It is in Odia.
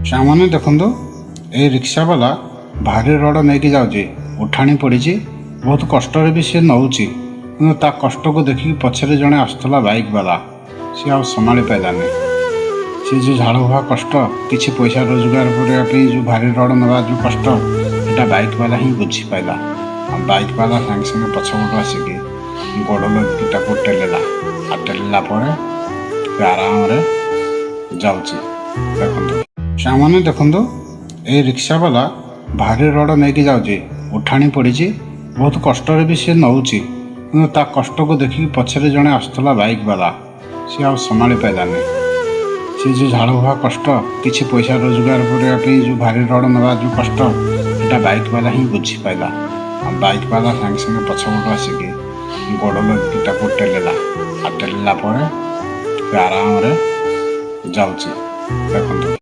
ସାଙ୍ଗମାନେ ଦେଖନ୍ତୁ, ଏଇ ରିକ୍ସା ବାଲା ଭାରି ରଡ଼ ନେଇକି ଯାଉଛି। ଉଠାଣି ପଡ଼ିଛି, ବହୁତ କଷ୍ଟରେ ବି ସେ ନଉଛି। କିନ୍ତୁ ତା କଷ୍ଟକୁ ଦେଖିକି ପଛରେ ଜଣେ ଆସୁଥିଲା ବାଇକ୍ ବାଲା, ସିଏ ଆଉ ସମ୍ଭାଳି ପାରିଲାନି। ସେ ଯେଉଁ ଝାଳ ବୁହା କଷ୍ଟ, କିଛି ପଇସା ରୋଜଗାର କରିବା ପାଇଁ ଯେଉଁ ଭାରି ରଡ଼ ନେବା ଯେଉଁ କଷ୍ଟ, ସେଟା ବାଇକ୍ ବାଲା ହିଁ ବୁଝିପାରିଲା। ଆଉ ବାଇକ୍ ବାଲା ସାଙ୍ଗେ ସାଙ୍ଗେ ପଛପଟୁ ଆସିକି ଗୋଡ଼ ଲଗେଇକି ତାକୁ ଠେଲିଲା। ଆଉ ଠେଲିଲା ପରେ ସେ ଆରାମରେ ଯାଉଛି। ଦେଖନ୍ତୁ ସାଙ୍ଗମାନେ, ଦେଖନ୍ତୁ, ଏଇ ରିକ୍ସା ବାଲା ଭାରି ରଡ଼ ନେଇକି ଯାଉଛି। ଉଠାଣି ପଡ଼ିଛି, ବହୁତ କଷ୍ଟରେ ବି ସେ ନଉଛି। କିନ୍ତୁ ତା କଷ୍ଟକୁ ଦେଖିକି ପଛରେ ଜଣେ ଆସୁଥିଲା ବାଇକ୍ ବାଲା, ସିଏ ଆଉ ସମ୍ଭାଳି ପାରିଲାନି। ସେ ଯେଉଁ ଝାଳ ବୁହା କଷ୍ଟ, କିଛି ପଇସା ରୋଜଗାର କରିବା ପାଇଁ ଯେଉଁ ଭାରି ରଡ଼ ନେବା ଯେଉଁ କଷ୍ଟ, ସେଟା ବାଇକ୍ ବାଲା ହିଁ ବୁଝିପାରିଲା। ଆଉ ବାଇକ୍ ବାଲା ସାଙ୍ଗେ ସାଙ୍ଗେ ପଛପଟୁ ଆସିକି ଗୋଡ଼ ଲଗେଇକି ତାକୁ ଠେଲିଲା। ଆଉ ଠେଲିଲା ପରେ ସେ ଆରାମରେ ଯାଉଛି। ଦେଖନ୍ତୁ।